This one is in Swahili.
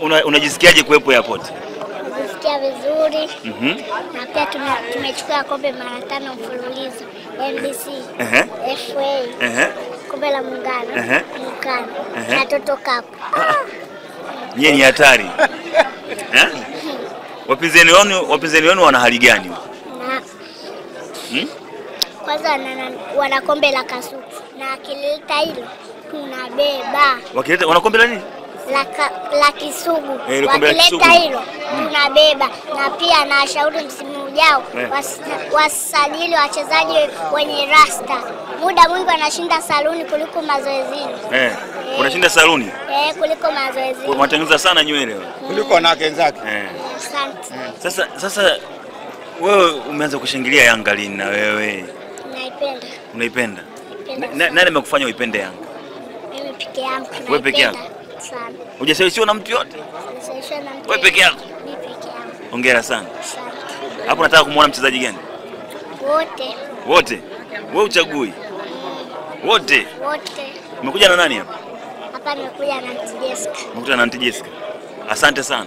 Unajisikiaje kuwepo airport? Najisikia vizuri. Na pia tumechukua kombe mara 5 mfululizo. NBC, FA, kombe la Muungano, Muungano na Toto Cup. Nyie ni hatari. Wapinzani wenu wana hali gani? Na kwanza wana kombe la Kasuku, na akileta hilo tunabeba. Wakileta wana kombe la nini? La Kisugu. Wakileta hilo tunabeba. Na pia nawashauri msimu ujao wasajili wachezaji wenye rasta. Muda mwingi wanashinda saluni kuliko mazoezini. Wanashinda saluni? Kuliko mazoezini. Wanatengeneza sana nywele kuliko wanawake wenzake. Asante. Sasa wewe umeanza kushangilia Yanga lini na wewe? Naipenda. Unaipenda? Nani amekufanya uipende Yanga? Mimi peke yangu. Wewe peke yako? Sana. Hujashawishiwa na mtu yote? Sijashawishiwa na mtu. Wewe peke yako? Mimi peke yangu. Hongera sana. Asante. Hapo nataka kumuona mchezaji gani? Wote. Wote? Wewe uchagui? Wote? Wote. Umekuja na nani hapa? Hapa nimekuja na Auntie Jessica. Umekuja na Auntie Jessica. Asante sana.